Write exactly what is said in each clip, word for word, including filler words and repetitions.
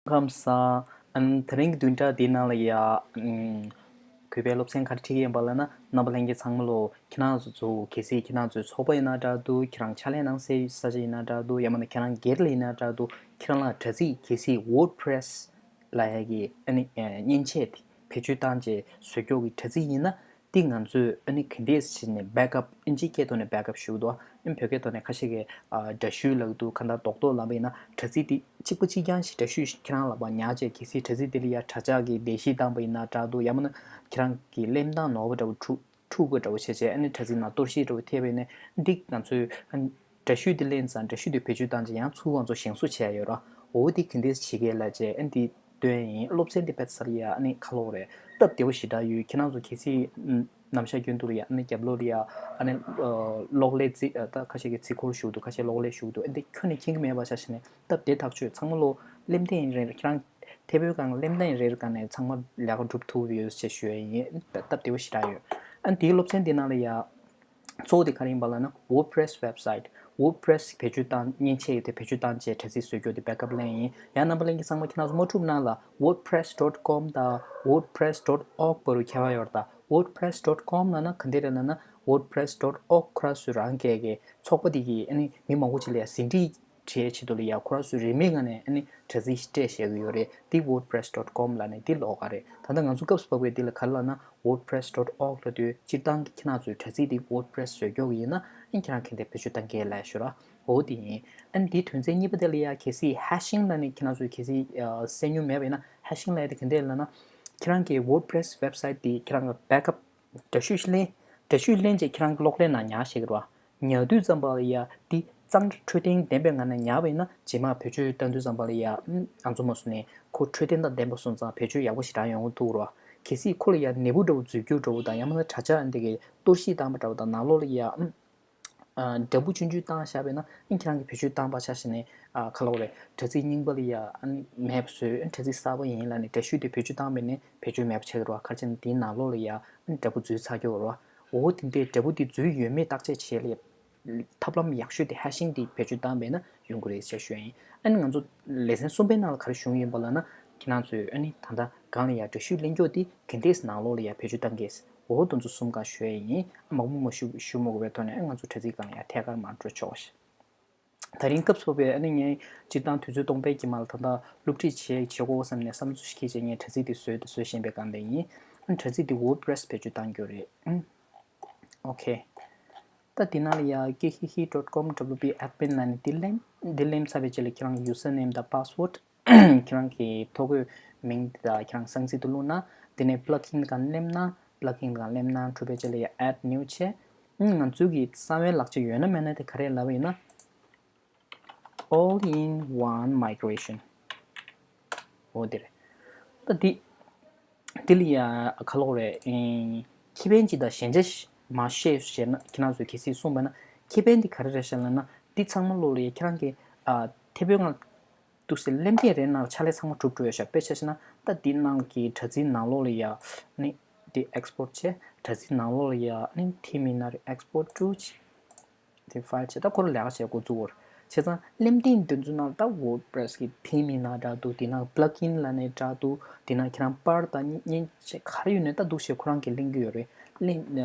ཁམས་བཟང་། ཨ་ནི་དེ་རིང་གི་བདུན་ཕྲག་འདིའི་ནང་ལ་ཡ། ཨམ། གུས་པའི་སློབ་ཚན་ག་རེ་ཁྲིད་ཀྱི་ཡིན་པ་ལབ་ན། རྣམ་པ་ལྷན་རྒྱས་ཚང་མ་ལོ། ཁྱེད་རང་ཚོ་ཚོ་གལ་སྲིད་ཁྱེད་རང་ཚོའི་ཚོགས་པ་ཡིན་ན་འདྲ་འདུག་ཁྱེད་རང་ཕྱག་ལས་གནང་སའི་ས་ཆ་ཡིན་ན་འདྲ་འདུག་ཡང་མིན་ན་ཁྱེད་རང་སྒེར་ལ་ཡིན་ན་འདྲ་འདུག་ཁྱེད་རང་ལ་དྲ་ཚིགས་གལ་སྲིད་WordPress ལབ་ཡ་གི་ཨ་ནི་མཉེན་ཆས་དེ་བེད་སྤྱོད་བཏང་བྱས་བཟོ་སྐྱོར་གྱི་དྲ་ཚིགས་ཡིན་ན། འདི་ང་ཚོས་ཨ་ནི་ག་འདྲས་བྱས་ནས་བེག་ཨབ། ཨིན་ཇིའི་སྐད་ཐོག་ནས་བེག་ཨབ་ཞུ་གི་འདུག་ཨ་ནི་བོད་སྐད་ཐོག་ནས་ཁ་ཤས་ཀྱིས་ཨ་འདྲ་བཤུས་ལབ་ཀྱི་འདུག་གང་ལྟར་རྡོག་རྡོག་ལབ་པ་ཡིན་ན་དྲ་ཚིགས་འདི་གཅིག་པ་གཅིག་རྐྱང་ཞིག་འདྲ་བཤུས་ཤིག་ཁྱེད་རང་ལག་པ་ཉར་བྱས། གལ་སྲིད་དྲ་ཚིགས་འདི་ལ་ཡ་དྲ་ཇག་གིས་བརྡལ་བཤིག་བཏང་པ་ཡིན་ན་འདྲ་འདུག་ཡང་མིན་ན་ཁྱེད་རང་གི་གླེང་སྟངས་ནོར་བ་འདྲ་བོ་འཁྲུག་འཁྲུག་པ་འདྲ་བོ་བྱས་བྱས་ཨ་ནི་དྲ་ཚིགས་ནང་གཏོར་བཤིག་འདྲ་བོ་ཐེབས་པ་ཡིན་ན། འདི་ང་ཚོས་ཨ་ནི་འདྲ་བཤུས་འདི་ལེན་ཙང་འདྲ་བཤུས་འདི་བེད་སྤྱོད་བཏང་ཙང་ཡང་ཚུར་ང་ཚོ་བཞེངས་གསོ་བྱས་ཡོད་ར། འོ་འདི་ག་འདྲས་བྱེད་ཀྱི་ལབ་བྱས་ཨ་ནི་འདི་སྟོན་ཡིན། སློབ་ཚན་འདི་ཕེབས་ཚར་ཡ་ཨ་ནི་ཁ་ལོག་རེད། སྟབས་བདེ་བོ་ཞེ་དྲག་ཡོད། ཁྱེད་རང་ཚོ་གལ་སྲིད་ཨམ་ནམ་ཞག་རྒྱུན་དུ་ལ་ཡ་ཨ་ནི་རྒྱབ་ལོགས་ལ་ཡ་ཨ་ནི་ཨ་གློག་ཀླད་རྩིས་ཨ་ད་ཁ་ཤས་ཀྱིས་རྩིས་འཁོར་ཞུ་གི་འདུག་ཁ་ཤས་གློག་ཀླད་ཞུ་གི་འདུག་ཨ་འདི་ཁྱོན་ནས་མཁྱེན་གྱི་མེད་པ་ཆ་བཞག་ནས་སྟབས་བདེ་ཐག་ཆོད། ཚང་མ་ལོ་གླེང་སྟེགས་རེ་རེ་ཁྱེད་རང་མཐེ་བོའི་སྒང་གླེང་སྟེགས་རེ་རེ་སྒང་ནས་ཚང་མ་ལས་ཀ་སྒྲུབ་ཐུབ་ཡོད་ཅེས་ཞུ་ཡ་ཡིན། སྟབས་བདེ་བོ་ཞེ་དྲག་ཡོད། ཨ་ནི་དེའི་སློབ་ཚན་འདི་ནང་ལ་ཡ། གཙོ་བོ་དེ་ག་རེ་ཡིན་པ་ལབ་ན་WordPress website། WordPress་བེད་སྤྱོད་བཏང་མཉེན་ཆས་དེ་བེད་སྤྱོད་བཏང་བྱས་དྲ་ཚིགས་བཟོ་རྒྱུ་དེ་བེག་ཨབ་ལེན་ཡིན། ཡང་རྣམ་པ་ལྷན་རྒྱས་ཚང་མ་ཁྱེད་རང་ཚོ་མ་འཁྲུག་ན་ལ་wordpress dot com་དང་wordpress dot org་བར་དུ་ཁྱད་པར་ཡོད་རེད་ད། wordpress dot com་ལབ་ན་ག་འདྲ་རེད་ལབ་ན་wordpress dot org་ཁོ་རང་ཚོའི་རང་སྒེར་གྱི་ཚོགས་པ་དེ་གིས་ཨ་ནི་མི་མང་པོ་ཅིག་ལ་ཡ་ཟིན་བྲིས་བྲིས་ཆེད་དུ་ལ་ཡ་ཁོ་རང་ཚོའི་རིན་མེད་ངང་ནས་ཨ་ནི་དྲ་ཚིགས་སྤྲད་བཞག་གི་ཡོད་རེད། འདི་wordpress dot com་ལབ་ནས་འདི་ཀློག་ག་རེད། ད་ལྟ་ང་ཚོ་སྐབས་སུ་བབས་པའི་འདི་ལ་ག་རེ་ལབ་ན་wordpress dot org་ལབ་དུས་སྤྱིར་བཏང་གི་ཁྱེད་རང་ཚོའི་དྲ་ཚིགས་འདི་WordPress་བཟོས་ཀྱོག་གི་ཡིན་ན་ཨ་ནི་ཁྱེད་རང་ག་འདྲས་བེད་སྤྱོད་གཏང་གི་ལབ་ཞུ་ར། འོ་འདི་ཡིན། ཨ་ནི་འདིའི་དོན་ཚན་གཉིས་པ་དེ་ལ་ཡ་གལ་སྲིད་hashing་ལབ་ནས་ཁྱེད་རང་ཚོས་གལ་སྲིད་ཨ་གསན་མྱོང་མེད་པ་ཡིན་ན་hashing་ལབ་ཡ་དེ་ག་འདྲས་ལབ་ན་ཁྱེད་རང་གི་WordPress website་འདི་ཁྱེད་རང་གི་བེག་ཨབ་འདྲ་བཤུས་ལེན། འདྲ་བཤུས་ལེན་བྱས་ཁྱེད་རང་གི་གློག་ཀླད་ནང་ཉར་བཞག་གི་རེད་བ། ཉར་དུས་ཙམ་པ་ལ་ཡ་འདི་གཙང་སྦྲ་འཕྲོད་བསྟེན་ལྡན་པའི་ངང་ནས་ཉར་བ་ཡིན་ན་རྗེས་མ་བེད་སྤྱོད་བཏང་དུས་ཙམ་པ་ལ་ཡ་ཨམ་ང་ཚོ་མ་སུ་ནས་ཁོ་འཕྲོད་བསྟེན་དང་ལྡན་པ་སོང་ཙང་བེད་སྤྱོད་ཡག་པོ་ཞེ་དྲག་ཡོང་གི་འདུག་རེད་བ། གལ་སྲིད་ཁོ་ལ་ཡ་ནད་འབུ་འདྲ་བོ་འཛུལ་རྒྱུ་འདྲ་བོ་དང་ཡང་མིན་ན་དྲ་ཇག་འདི་གས་གཏོར་བཤིག་བཏང་པ་འདྲ་བོ་དང་ནང་ལོགས་ལ་ཡ་ཨམ་ཨ་འདྲ་འབུ་ཆུང་ཆུང་བཏང་བཞག་པ་ཡིན་ན་ཨ་ཁྱེད་རང་གིས་བེད་སྤྱོད་བཏང་པ་ཆ་བཞག་ནས་ཨ་ག་ལབ་དགོས་རེད། དྲ་ཚིགས་རྙིང་པ་ལ་ཡ་ཨ་ནི་མེད་པ་བཟོས། ཨ་དྲ་ཚིགས་གསར་པ་ཡིན་ལབ་ནས་འདྲ་བཤུས་དེ་བེད་སྤྱོད་བཏང་པ་ཡིན་ན་བེད་སྤྱོད་མེད་པ་ཆགས་ཀྱི་རེད་བ། ག་རེ་བྱས་ན་དེའི་ནང་ལོགས་ལ་ཡ་ཨ་ནི་འདྲ་འབུ་འཛུལ་ཚར་ཀྱི་ཡོད་རེད་བ། འོ་དེ་འདྲའི་འདྲ་འབུ་དེ་འཛུལ་ཡོད་མེད་བརྟག་དཔྱད་བྱེད་ལ་ཐབས་ལམ་ཡག་ཤོས་དེ་hashing་དེ་བེད་སྤྱོད་བཏང་པ་ཡིན་ན་ཡོང་གི་རེད་ཅེས་ཞུ་ཡ་ཡིན། ཨ་ནི་ང་ཚོ་ལེ་ཚན་གསུམ་པའི་ནང་ལ་ག་རེ་ཞུ་གི་ཡིན་པ་ལབ་ན་ཁྱེད་རང་ཚོས་ཨ་ནི་ད་ལྟ་སྒང་ལ་ཡ་འདྲ་བཤུས་ལེན་རྒྱུ་དེ་ག་འདྲས་ནང་ལོགས་ལ་ཡ་བེད་སྤྱོད་བཏང་གི་ཡོད། འོ་དེ་ཚོ་གསུམ་ཀ་ཞུ་ཡ་ཡིན། མང་པོ་མ་ཞུ་ཞུ་མ་དགོས་པའི་ཐོག་ནས་ང་ཚོ་དྲ་ཚིགས་སྒང་ལ་ཡ་ཐད་ཀར་མར་འགྲོ་ཆོག་ཤག་དེ་རིང་སྐབས་སུ་བབས་པའི་ཨ་ནི་ངས་སྤྱིར་བཏང་དུས་ཚོད་སྟོང་པའི་དཀྱིལ་མ་ལ་ད་ལྟ་སློབ་ཁྲིད་བྱེད་བྱེད་དགོས་བསམ་ནས་བསམ་ཚུལ་ཞིག་འཁྱེར་བྱས་ངས་དྲ་ཚིགས་དེ་བཟོས་དེ་བཟོས་བཞིན་པའི་སྒང་དེ་ཡིན། ཨ་ནི་དྲ་ཚིགས་དེ་WordPress་བེད་སྤྱོད་བཏང་རྒྱུ་རེད། ཨུམ། ཨོ་ཁེ། ད་དེ་ནང་ལ་ཡ་ཀེ་ཧི་ཧི་dot com W P admin་ལབ་ནས་འདི་ལེན། འདི་ལེན་ཚར་བའི་རྗེས་ལ་ཁྱེད་རང་གི་username་དང་password། ཁྱེད་རང་གི་ཐོ་འགོད་མིང་དང་ཁྱེད་རང་གསང་ཚིག་དེ་བླུགས་ན། དེ་ནས་plugin་སྒང་སླེབས་ན། plugin་སྒང་སླེབས་ན་འགྲོ་བའི་རྗེས་ལ་ཡ་add new་བྱས། ཨུམ། ང་ཚོའི་གི་གསང་བའི་ལག་ཆ་ཡོད་ན་མེད་ན་དེ་ག་རེ་ལབ་པ་ཡིན་ན། All in one migration། འོ་དེ་རེད། ད་འདི་འདི་ལ་ཡ་ག་ལབ་དགོས་རེད། ཨིན། ཁེ་ཕན་ཅིག་དང་ཞན་ཆ་མ་ཤེས་ཟེར་ན་ཁྱེད་རང་ཚོས་གལ་སྲིད་གསུངས་པ་ན་ཁེ་ཕན་འདི་ག་རེ་རེད་ཤག་ལབ་ན་འདི་ཚང་མ་ལོག་ལ་ཡ་ཁྱེད་རང་གི་ཨ་མཐེ་བོའི་ངང་འདུག་སེ་ལེམ་ཐེངས་རེ་ནང་ལ་ཕྱག་ལས་ཚང་མ་གྲུབ་འགྲོ་ཡ་ཤག་དཔེ་ཆ་བཞག་ན་ད་འདི་ནང་གི་དྲ་ཚིགས་ནང་ལོགས་ལ་ཡ་ནི་འདི་export་བྱས། དྲ་ཚིགས་ནང་ལོགས་ལ་ཡ་ནི་ཐིམ་ཡིན་ན་རེད། export to་བྱས། དེ་file་བྱས། ད་ཁོ་རང་ལས་ཀ་བྱེད་འགོ་བཙུགས་ཡོད་རེད། བྱས་ཙང་ལེམ་ཐེངས་འདི་ཚོའི་ནང་ལ་ད་WordPress་གི་ཐིམ་ཡིན་ན་འདྲ་འདུག་དེ་ནང་plugin་ལབ་ནས་འདྲ་འདུག་དེ་ནང་ཁྱེད་རང་པར་དང་མཉེན་ཆས་ག་རེ་ཡོད་ནའི་ད་འདུག་སེ་ཁོ་རང་གིས་ལེན་གྱི་ཡོད་རེད། ལེན་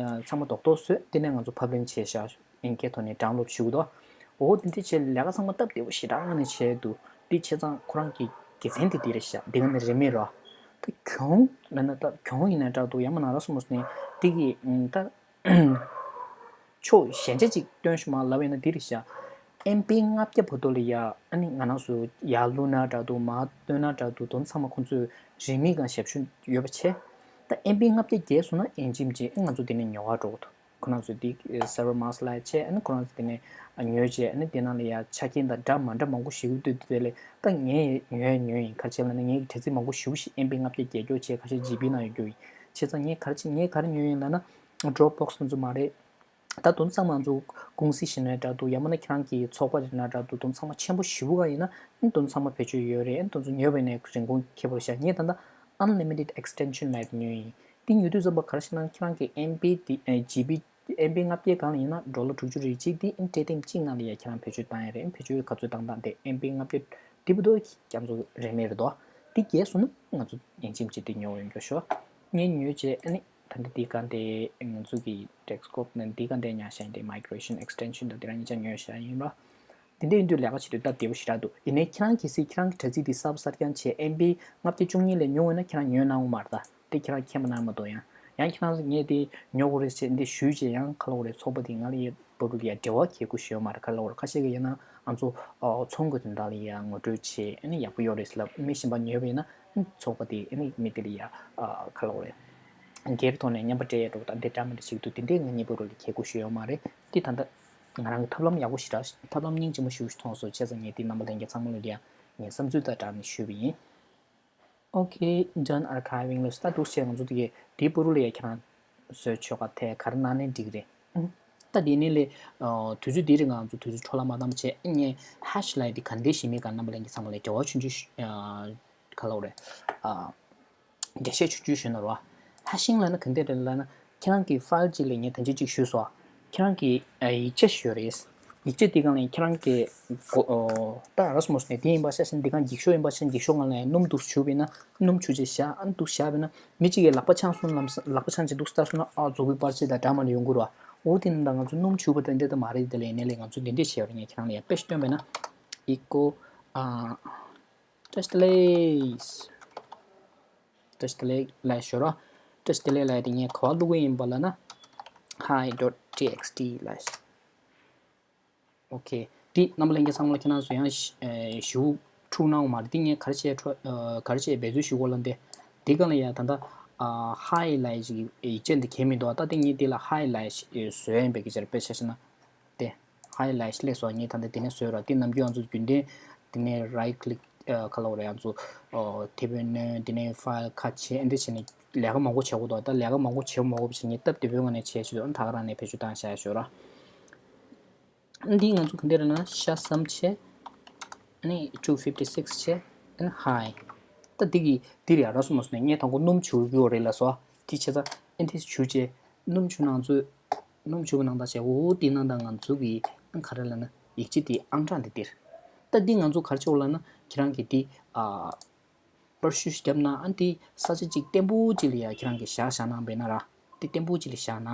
ཚང་མ་རྡོག་རྡོག་བཟོས། དེ་ནས་ང་ཚོ་ཕབ་ལེན་བྱས་ཤག་ཨིན་སྐད་ཐོག་ནས་download་ཞུ་གི་འདུག་འོ་དེ་འདྲ་བྱས་ལས་ཀ་ཚང་མ་སྟབས་བདེ་པོ་ཞེ་དྲག་ངང་ནས་བྱས་འདུག་འདི་བྱས་ཙང་ཁོ་རང་གི་དགེ་མཚན་དེ་འདི་རེད་ཤག་འདི་ག་ནས་རིན་མེད་རེད། ད་གྱོང་ལབ་ན་ད་གྱོང་ཡིན་ན་འདྲ་འདུག་ཡང་མིན་ན་ར་སོ་མོ་ནས་འདི་གི་ད་ཕྱོགས་ཞན་ཆ་ཅིག་སྟོན་ཤོག་མ་ལབ་ཡིན་ན་འདི་རེད་ཤག M B ལྔ་བརྒྱ་བར་དུ་ལ་ཡ་ཨ་ནི་ང་རང་ཚོ་ཡར་བླུགས་ན་འདྲ་འདུག་མར་བཏོན་ན་འདྲ་འདུག་དོན་ཚང་མ་ཁོང་ཚོས་རིན་མེད་སྒང་ཞབས་ཞུ་ཡོད་པ་བྱས། ད་M B ལྔ་བརྒྱ་བརྒལ་སོང་ན་ཡིན་གཅིག་མིན་གཅིག་ང་ཚོ་འདི་ནས་ཉོ་ག་འགྲོ་གི་འདུག་ཁོ་རང་ཚོས་འདི་server master་ལ་བྱས། ཨ་ནི་ཁོ་རང་ཚོས་འདི་ནས་ཉོས་བྱས། ཨ་ནི་འདི་ནང་ལ་ཡ་ཆ་རྐྱེན་དང་འདྲ་མ་འདྲ་མང་པོ་ཞིག་ཡོད་དུས་དེ་ལས་ད་ངས་ཉོས་ཉོས་ཡིན། ག་རེ་བྱས་ལབ་ན་ངའི་དྲ་ཚིགས་མང་པོ་ཞེ་པོ་ཞིག་M B ལྔ་བརྒྱ་བརྒལ་ཀྱོག་བྱས་ཁ་ཤས་G B ནང་ཡོད་རྒྱུ་ཡིན། བྱས་ཙང་ངས་ག་རེ་བྱས་ངས་ག་རེ་ཉོས་ཡིན་ལབ་ན་Dropbox་དེ་ཚོ་མ་རེད། ད་དོན་ཚང་མ་ང་ཚོ་ཀུང་སི་ཞིག་ནས་འདྲ་འདུག་ཡང་མིན་ན་ཁྱེད་རང་གི་ཚོགས་པ་རེད་ན་འདྲ་འདུག་དོན་ཚང་མ་ཆེན་པོ་ཞེ་པོ་ག་ཡིན་ན་ཨ་ནི་དོན་ཚང་མ་བེད་སྤྱོད་ཡོད་རེད། ཨ་ནི་དོན་ཚོ་ཉོས་པ་ཡིན་ན་རིན་གོང་ཁེ་པོ་བཞག་ངས་ད་ལྟ་Unlimited Extension་ལབ་ཡ་དེ་ཉོས་ཡིན། འདི་ཉོ་དུས་ཙམ་པ་ག་རེ་ཞིག་ན་ཁྱེད་རང་གི་M B་དེ་ཨ་G B M B་ལྔ་བརྒྱའི་སྒང་ལ་ཡིན་ན་ཌོ་ལར་དྲུག་ཅུ་རེ་གཅིག་དེ་ཨ་ནི་སྤྲད་ཐེངས་གཅིག་ནང་ལ་ཡ་ཁྱེད་རང་བེད་སྤྱོད་བཏང་ཡ་རེད། ཨ་ནི་བེད་སྤྱོད་ག་ཚོད་བཏང་བཏང་དེ་M B་ལྔ་བརྒྱ་དེ་བུ་དོ་ཀྱང་ཚོ་རེད་མེད་རེད་དོ། དེ་རྒྱས་སོང་ན་ང་ཚོ་ཡིན་གཅིག་མིན་གཅིག་དེ་ཉོ་འོས་ཡོད་ཤོག་ངས་ཉོས་བྱས་ཨ་ནི་ད་ལྟ་དེ་ག་འདྲ་ང་ཚོ་གི་Desktop ནང་དེ་ག་འདྲ་ཉར་བཞག་ཡིན་དེ་Migration Extension དང་དེ་རང་ཉིད་ཅག་ཉོས་བཞག་ཡིན་རོ། དེ་འདྲ་ཡིན་དུས་ལས་ཀ་བྱེད་དུས་སྟབས་བདེ་པོ་ཞེ་དྲག་འདུག་ཡིན་ནའི་ཁྱེད་རང་གལ་སྲིད་ཁྱེད་རང་གི་དྲ་ཚིགས་དེ་གསར་པ་གསར་རྐྱང་བྱས་ཨེམ་བི་ལྔ་བརྒྱ་བཅུ་གཉིས་ལས་ཉུང་བ་ན་ཁྱེད་རང་ཉོས་གནང་གི་མ་རེད་ད། དེ་ཁྱེད་རང་མཁྱེན་པ་གནང་མ་གཏོགས་ཡང་། ཡང་ཁྱེད་རང་ངས་དེ་ཉོ་དགོས་རེད་ཟེར་འདི་ཞུས་བྱས་ཡང་ག་ལབ་དགོས་རེད། ཚོགས་པ་དེ་ང་ལ་ཡ་བར་དུ་ལ་ཡ་འབྲེལ་བ་གལ་དགོས་ཞུ་ཡོད་མ་རེད། ག་ལབ་དགོས་རེད། ཁ་ཤས་ཀྱིས་ཡིན་ན་ང་ཚོ་ཨོ་ཚོང་གི་དོན་དག་ལ་ཡ་ངོ་སྤྲོད་བྱས་ཨ་ནི་ཡག་པོ་ཡོད་རེད་ཟེར་ལབ། མི་གཞན་པ་ཉོས་པ་ཡིན་ན་ཨ་ནི་ཚོགས་པ་དེ་ཨ་ནི་མི་དེ་ལ་ཡ་ཨ་ག་ལབ་དགོས་རེད། སྒེར་ཐོག་ནས་རྔན་པ་སྤྲད་ཡ་འགྲོ་དང་དེ་འདྲ་མི་འདྲ་ཞིག་འདུག་དེ་འདྲས་ང་གཉིས་བར་དུ་ལ་གལ་དགོས་ཞུ་ཡོད་མ་རེད། དེ་ད་ལྟ་ང་རང་གི་ཐབས་ལམ་ཡག་པོ་ཞིག་ར་ཐབས་ལམ་སྙིང་རྗེ་མོ་ཞིག་མཐོང་སོང་། བྱས་ཙང་ངས་དེ་རྣམ་པ་ལྷན་རྒྱས་ཚང་མ་ལ་ལ་ཡ་ངས་བསམ་ཚུལ་དང་སྦྲགས་ནས་ཞུས་པ་ཡིན། Okay, done archiving ལབ་སོང་། ད་འདུག་བྱས་ང་ཚོ་དེ་གའི་དེའི་བར་དུ་ལ་ཡ་ཁྱེད་རང་བཟོས་ཆོག་ག་དེ་ག་རེ་གནང་ནའི་འགྲིག་རེད། ཨང་། ད་དེ་ནས་ལས་ཨ་དུས་ཚོད་འདི་རིང་ང་ཚོ་དུས་ཚོད་འཕྲོ་བརླག་མ་བཏང་བྱས་ངས་ཧེ་ཤི་ལབ་ཡ་དེ་ག་འདྲས་ཞིག་མིན་ག་རྣམ་པ་ལྷན་རྒྱས་ཚང་མ་ལ་འབྲེལ་བ་ཆུང་ཆུང་ཞུ། ཨ་ག་ལབ་དགོས་རེད། ཨ་འགྲེལ་བཤད་ཆུང་ཆུང་ཞུ་ན་རོ། ཧེ་ཤིང་ལབ་ན་ག་འདྲས་རེད་ལབ་ན། ཁྱེད་རང་གི་ཕའིལ་གཅིག་ལ་ངས་ད་ཅི་གཅིག་ཞུས་སོང་། ཁྱེད་རང་གི་ཨ་ཡིག་ཆ་ཞིག་ཡོད་རེད། ཡིག་ཆ་དེ་སྒང་ལ་ཁྱེད་རང་གི་གོ་ཨོ་ད་ར་སོ་མོ་སོ་ནས་དེ་ཡིན་པ་ཤ་ཤ་འདི་སྒང་འགྱིག་ཤོག་ཡིན་པ་ཤ་འགྱིག་ཤོག་སྒང་ལ་སྣུམ་འདུག་བྱུགས་པ་ཡིན་ན་སྣུམ་བྱུགས་བྱས་བཞག་ཨ་འདུག་བཞག་པ་ཡིན་ན་མི་གཅིག་གིས་ལག་པ་འཆང་སོང་ལམ་ལག་པ་འཆང་བྱས་འདུག་ལྟ་སོང་ན་ཨ་མཛུ་གུའི་པར་ཆས་དང་འདྲ་མ་འདྲ་ཡོང་གི་རེད་བ། འོ་དེ་ནི་ད་ང་ཚོ་སྣུམ་བྱུགས་པ་དེ་འདྲ་ད་མ་རེད། དེ་ལ་ཡིན་ནའི་ལས་ང་ཚོ་འདི་འདྲས་བྱས་པ་རེད། ངས་ཁྱེད་རང་ལ་ཡང་དཔེ་ཞིག་སྟོན་པ་ཡིན་ན། echo ཨ་Trash Delete Trash Delete ལབ་ཞོར་ར། Trash Delete ལབ་ཡ་དེ་ངས་ག་པར་བླུག་གི་ཡིན་པ་ལབ་ན། hi dot txt ལབ་ཞིག་ཨོ་ཁེ། འདི་རྣམ་པ་ལྷན་རྒྱས་ཚང་མ་ལ་ཁྱེད་རང་ཚོ་ཡང་ཞུ་འཁྲུག་གནང་བ་མ་རེད། འདི་ངས་ག་རེ་བྱས་འཕྲོ་ག་རེ་བྱས་འབད་རྩོལ་ཞུ་དགོས་ལབ་འདི། འདི་སྒང་ལ་ཡ་ད་ལྟ་hi ལབ་ཡ་ཅིག་ཡིག་ཆ་འདི་གས་མི་འདུག་ད་འདི་ངས་འདི་ལ་hi ལབ་ཡ་བཟོས་ཡིན་པའི་སྐད་ཆ་རེད། དཔེ་ཆ་བཞག་ན། དེ་hi ལབ་ཡ་སླེབས་སོང་། ངས་ད་ལྟ་དེ་ནས་བཟོས་ར། དེ་ནམ་རྒྱུན་ང་ཚོ་རྒྱུན་ལྡན་དེ་ནས་right click ཨ་ག་ལབ་དགོས་རེད། ང་ཚོ་ཨོ་དེ་བོས་ནས་དེ་ནས་file ཁ་ཕྱེ་ཨ་འདི་བྱས་ནས་ལས་ཀ་མང་པོ་བྱེད་དགོས་འདུག་ད་ལས་ཀ་མང་པོ་བྱེད་མ་དགོས་པ་བྱས་ངས་སྟབས་བདེ་པོའི་ངང་ནས་བྱས་ཆོག་ཨ་ད་ག་རང་ནས་བེད་སྤྱོད་བཏང་བཞག་ཡ་ཞོར་ར། འདི་ང་ཚོ་ག་འདྲ་རེད་ན་ཤ་སམ་བྱས་ཨ་ནི་two fifty six བྱས་ཨ་ནི་hi། ད་འདི་གི་འདི་རེད་ཡ་ར་སོ་མ་སོ་ནས་ངས་དང་པོ་སྣུམ་བྱུག་གི་ཡོད་རེད་ལབ་སོང་། དེ་བྱས་ཙང་ཨ་འདི་བྱུག་བྱས། སྣུམ་ཆུ་ནང་ཚུད། སྣུམ་ཆུ་གི་ནང་ལྟར་བྱས། འོ་དེ་ནང་ལྟར་ང་ཚོ་གི་ག་རེ་ལབ་ན་ཡིག་ཆ་དེ་ཨང་གྲངས་དེ་འདིར། ད་འདི་ང་ཚོ་ག་རེ་བྱེད་དགོས་ལབ་ན་ཁྱེད་རང་གི་འདི་ཨ་པར་བཤུས་བརྒྱབ་ན་ཨ་འདི་ས་ཆ་གཅིག་བརྟན་པོ་གཅིག་ལ་ཡ་ཁྱེད་རང་གི་བཞག་བཞག་ན་བས་ན་ར། འདི་བརྟན་པོ་གཅིག་ལ་བཞག་ན།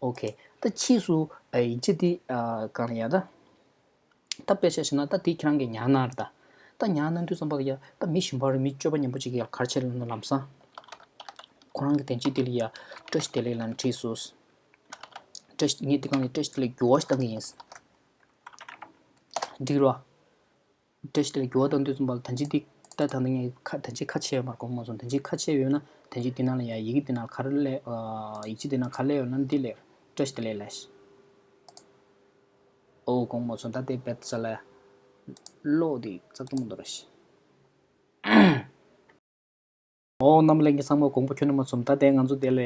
ཨོ་ཁེ། ད་ཕྱིས་སུ་ཨ་ཡིག་ཆ་འདི་ཨ་གང་ལ་ཡ་ད། ད་དཔེ་ཆ་བཞག་ན་ད་དེ་ཁྱེད་རང་གིས་ཉར་གནང་རེད་ད། ད་ཉར་གནང་དུས་ཙམ་པ་ལ་ཡ་ད་མི་གཞན་པ་རེད། མི་སྤྱོད་པ་ཉམས་པོ་ཅིག་གིས་ཡ་ག་རེ་བྱེད་ལབ་ན་ལམ་སང་ཁོ་རང་གི་དོན་སྤྱི་དེ་ལ་ཡ་Trash Delete ལབ་ནས་བྲིས་སོང་། Trash ངས་དེ་སྒང་ནས་Trash Delete འགྱུར་བ་ཞིག་བཏང་གི་ཡིན། འགྲིག་རོ། Trash Delete འགྱུར་བ་བཏང་དུས་ཙམ་པ་ལ་ད་ཅི་འདི་ད་ད་ནི་ངས་ཁ་ད་ཅི་ཁ་ཕྱེ་ཡོད་མ་རེད། དགོངས་མ་ཚོམས། ད་ཅི་ཁ་ཕྱེ་ཡོད་ན་ད་ཅི་དེ་ནང་ལ་ཡ་ཡི་གེ་དེ་ནང་ག་རེ་སླེབས་ཨ་ཡིག་ཆ་དེ་ནང་ག་རེ་སླེབས་ཡོད་ན་འདི་སླེབས། Trash Delete ལབ་ཤིག་ཨོ་དགོངས་མ་ཚོམས། ད་དེ་བེད་ས་ལ་གློག་དེ་ཙག་ཙུམ་འདུག་ར་ཤི། ཨོ་རྣམ་པ་ལྷན་རྒྱས་ཚང་མ་དགོངས་པ་ཁྱོན་ནས་མ་ཚོམས། ད་དེ་ང་ཚོ་དེ་ལ་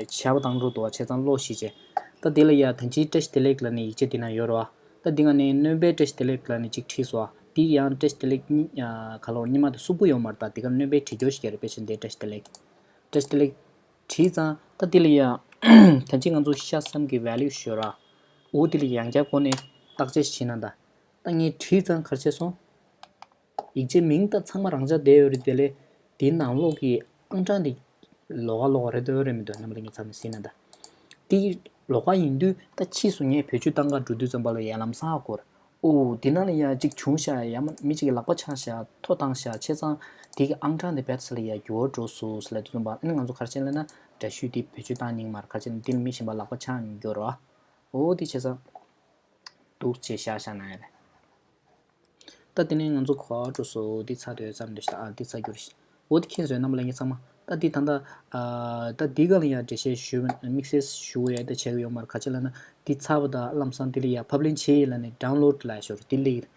ཆར་པ་བཏང་འགྲོ་འདུག་བ། བྱས་ཙང་གློག་ཤི་བྱས། ད་དེ་ལ་ཡ་ད་ཅི་Trash Delete ལབ་ནས་ཡིག་ཆ་དེ་ན་ཡོད་རེད་བ། ད་དེ་ང་ནས་སྣོན་པའི་Trash Delete ལབ་ནས་ཅིག་བྲིས་སོང་བ། དེ་ཡང་Trash Delete གཉིས་ཨ་ག་ལོར་གཉིས་མ་དེ་གསུམ་པོ་ཡོད་མ་རེད། ད་དེ་ག་སྣོན་པའི་བྲིས་སྦྱོར་ཞིག་རེད། དཔེ་བཞིན་དེ་Trash Delete། Trash Delete བྲིས་ཙང་ད་དེ་ལ་ཡ་ད་ཅི་ང་ཚོ་ཤ་སམ་གི་value ཤོར་ར། འོ་དེ་ལ་ཡང་བསྐྱར་སྒོ་ནས་བརྟག་དཔྱད་བྱེད་ན་ད། ད་ངས་བྲིས་ཙང་ག་རེ་བྱས་སོང་། ཡིག་ཆའི་མིང་ད་ཚང་མ་རང་འཇགས་བསྡད་ཡོད་རེད། དེ་ལས་དེའི་ནང་ལོགས་ཀྱི་ཨང་གྲངས་དེ་ལོགས་ཀ་ལོགས་ཀ་རེད་འདུག་རེད་མི་འདུག་རྣམ་པ་ལྷན་རྒྱས་ཚང་མས་གཟིགས་ན་ད། དེ་ལོགས་ཀ་ཡིན་དུས་ད་ཕྱིས་སུ་ངས་བེད་སྤྱོད་བཏང་ག་འགྲོ་དུས་ཙམ་པ་ལ་ཡ་ལམ་སང་ཧ་གོ་ར། ཨོ་དེ་ནང་ལ་ཡ་གཅིག་བྱུང་ཤག་ཡ་མ་མི་གཅིག་གིས་ལག་པ་འཆང་ཤག་ཐོ་བཏང་ཤག་བྱས་ཙང་དེ་གི་ཨང་གྲངས་དེ་བེད་ས་ལ་ཡ་འགྱུར་བ་འགྲོ་སོང་ཟེར་ལབ་དུས་ཙམ་པ་ཨ་ནི་ང་ཚོ་ག་རེ་བྱས་ལབ་ན་འདྲ་བཤུས་དེ་བེད་སྤྱོད་བཏང་ཉན་མ་རེད། ག་རེ་བྱས་ན་དེ་ལ་མི་གཞན་པ་ལག་པ་འཆང་ཡོང་རྒྱུ་རེད་བ། ཨོ་དེ་བྱས་ཙང་། འདུག་ཅེས་བཞག་བཞག་ན་ཡ་རེད། ད་དེ་ནས་ང་ཚོ་ག་པར་འགྲོ་སོང་། འདི་ཚར་དུས་ཙམ་འདི་ཤ་ཨ་འདི་ཚར་རྒྱུ་རེད། འོ་དེ་མཁྱེན་སོང་རྣམ་པ་ལྷན་རྒྱས་ཚང་མ། ད་འདི་ད་ལྟ་ཨ་ད་འདི་ག་ལ་ཡང་འགྲེལ་བཤད་ཞུ་དམིགས་བསལ་ཞུ་ཡ་ད་བྱེད་ཀྱི་ཡོད་མ་རེད། ག་ཅི་ལབ་ན་འདི་ཚར་བ་ད་ལམ་སང་འདི་ལ་ཡ་ཕབ་ལེན་བྱེད་ཡིན་ལབ་ནས་download ལབ་ཞོར་འདི་ལ་ཡིན།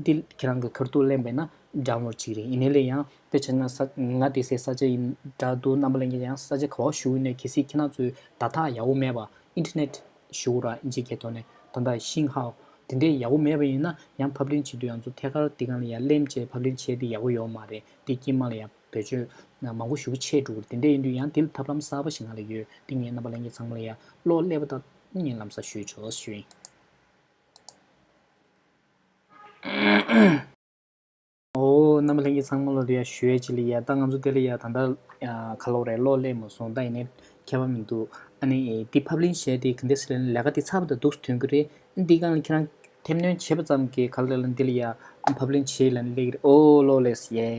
འདི་ཁྱེད་རང་གི་ཁ་ཐུག་ལེན་པས་ན་download གཅིག་རེད། ཡིན་ནའི་ལས་ཡང་དཔེ་བྱས་ན་ས་ང་དེ་སའི་ས་ཆ་ཡིན་འདྲ་འདུག་རྣམ་པ་ལྷན་རྒྱས་ཡང་ས་ཆ་ག་པར་བཞུགས་ཡིན་ནའི་གལ་སྲིད་ཁྱེད་རང་ཚོའི་data ཡག་པོ་མེད་པ་internet ཞུ་ར་ཨིན་ཇི་སྐད་ཐོག་ནས་ད་ལྟ་ཤིང་ཧའོ་དེ་འདྲའི་ཡག་པོ་མེད་པ་ཡིན་ན་ཡང་ཕབ་ལེན་བྱེད་དུས་ཡང་ཚོ་ཐད་ཀར་དེ་གང་ལ་ཡང་གླེམ་བྱས་ཕབ་ལེན་བྱས་ཏེ་ཡག་པོ་ཡོད་མ་རེད། དེ་དཀྱིལ་མ་ལ་ཡང་བེད་སྤྱོད་མང་པོ་ཞུ་གི་ཆད་འགྲོ་གི་རེད། དེ་འདྲ་ཡིན་དུས་ཡང་དེ་ལ་ཐབས་ལམ་གསར་པ་ཞིག་ང་ལ་ཡོད། དེ་ངས་རྣམ་པ་ལྷན་རྒྱས་ཚང་མ་ལ་ཡང་བློ་སླེབས་པ་དང་ངས་ལམ་སང་ཞུས་ཆོག་ཞུ་ཡིན། ཨོ། རྣམ་པ་ལྷན་རྒྱས་ཚང་མ་ལ་རེ་ཡ་ཞུ་ཡས་ཅིག་ལ་ཡ། ད་ང་ཚོ་དེ་ལ་ཡ་ད་ལྟ་ཁ་ལོ་རེ་གློག་སླེབས་མ་སོང་། ད་ཡིན་ནའི་ཁྱད་པར་མི་འདུག་ཨ་ནི་དེ་ཕབ་ལེན་བྱས་དེ་ག་འདྲས་ཟེར་ན་ལས་ཀ་དེ་ཚར་བ་དང་འདུག་ཐོན་གི་རེད། ཨ་ནི་དེ་སྒང་ལ་ཁྱེད་རང་ཐེར་འདོན་བྱས་པ་ཙམ་གྱིས་ག་ལ་ལ་འདི་ལ་ཡ་ཕབ་ལེན་བྱེད་ལ་ནི་སླེབས་ཀྱི་རེད། ཨོ་གློག་སླེབས་ཡེ།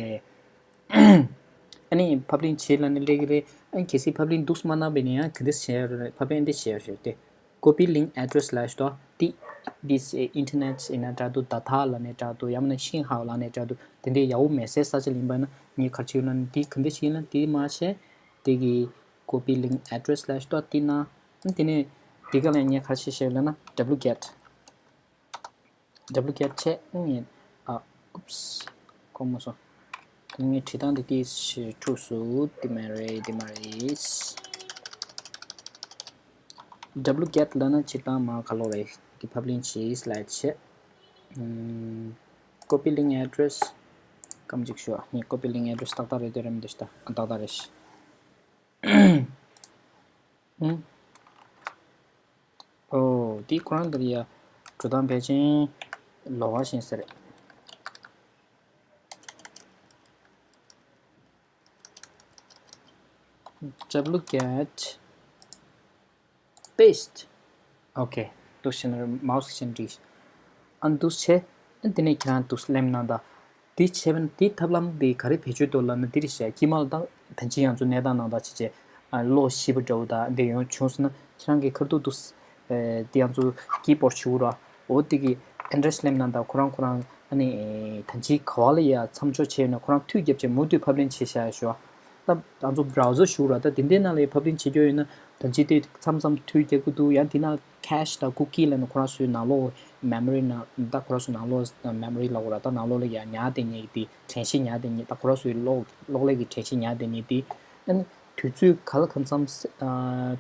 ཨ་ནི་ཕབ་ལེན་བྱེད་ལ་ནི་སླེབས་ཀྱི་རེད། ཨ་ནི་གལ་སྲིད་ཕབ་ལེན་འདུག་མ་གནང་བས་ན་ཡང་ག་འདྲས་བྱས་རེད། ཕབ་ལེན་འདི་བྱས་རེད་དེ། Copy link address ལབ་ཞིག་འདུག་དེ་this internet ཡིན་ན་འདྲ་འདུག་ད་ཐག་ལ་ནས་འདྲ་འདུག་ཡང་མིན་ན་ཤིང་ཧའོ་ལ་ནས་འདྲ་འདུག་དེ་འདྲའི་ཡག་པོ་མེད་སའི་ས་ཆ་ལ་ཡིན་པ་ན་ངས་ག་རེ་བྱེད་ཡོད་ན་འདི་ག་འདྲ་ཞིག་ཡིན་ན་དེ་མ་བྱས། དེ་གི་copy link address ལབ་ཞིག་འདུག་དེ་ན་དེ་ནས་དེ་ག་ལ་ངས་ག་རེ་བྱེད་ཤེས་ཡོད་ལབ་ན་wget wget བྱས་ངས་ཨ་oops གོ་མ་སོང་། ངས་བྲིས་སྟངས་དེ་དེ་ཞིག་འཁྲུགས་སོང་། དེ་མ་རེད། དེ་མ་རེད། wget ལབ་ན་སྤྱིར་བཏང་མ་ག་ལོ་རེད། དེ་ཕབ་ལེན་བྱེད་ལབ་བྱས། ཨམ། copy link address སྐམ་གཅིག་ཞུ། ངས་copy link address ཏག་ཏག་རེད་དེ་རེད་མི་འདུག་ད་ཏག་ཏག་རེད། ཨུམ། ཨོ་དེ་ཁོ་རང་འདིར་ཡ་འགྲོ་སྟངས་ཕལ་ཆེར་ལོགས་ཀ་ཞིག་ཟེར། wget paste okay འདུག་བྱས་ན་མའོ་སི་གིས་བྲིས། ཨ་འདུག་བྱས། ཨ་དེ་ནས་ཁྱེད་རང་འདུག་ལེམ་ནང་ད། དེ་བྱས་པ་ན་དེ་ཐབས་ལམ་དེ་ག་རེ་བེད་སྤྱོད་འདུག་ལབ་ན་འདི་རེད་ཤག་དཀྱིལ་མ་ལ་ད་ད་ཅི་ཡང་ཚོ་གནས་སྟངས་ནང་ད་ཅི་བྱས་ཨ་གློག་ཤི་བ་འདྲ་བོ་ད་འདི་ཡོང་བྱུང་སོང་ན་ཁྱེད་རང་གི་ཁར་ཐུག་འདུག་དེ་ཡང་ཚོ་ཀི་བོར་ཌི་ཞུ་ར། འོ་དེ་གི་ཨེ་འདྲ་ལེམ་ནང་ད་ཁོ་རང་ཁོ་རང་ཨ་ནི་ད་ཅི་ག་བ་ལ་ཡ་མཚམས་འཇོག་བྱས་ཡོད་ན་ཁོ་རང་མཐུད་རྒྱབ་བྱས་མུ་མཐུད་ཕབ་ལེན་བྱས་བཞག་ཡ་ཞུ་བ། ད་ང་ཚོ་བྷ་རའོ་ཛར་ཞུ་ར། ད་དེ་འདྲའི་ནང་ལ་ཕབ་ལེན་བྱེད་རྒྱུ་ཡོད་ན་ད་ཅི་དེ་མཚམས་མཚམས་མཐུད་རྒྱག་གི་འདུག་ཡང་དེ་ནང་ཁེ་ཤི་དང་ཀུ་ཀི་ལབ་ན་ཁོ་རང་ཚོའི་ནང་ལོགས་མེ་མོ་རི་ནང་ད་ཁོ་རང་ཚོའི་ནང་ལོགས་མེ་མོ་རི་ལབ་དགོས་ར། ད་ནང་ལོགས་ལ་ཡ་ཉར་བསྡད་མཁན་གྱི་དེ་དྲན་ཤེས་ཉར་བསྡད་མཁན་ད་ཁོ་རང་ཚོའི་གློག་གློག་ཀླད་ཀྱི་དྲན་ཤེས་ཉར་བསྡད་མཁན་དེ་ཨ་ནི་དུས་ཚོད་ག་ལ་གང་འཚམ་དུས་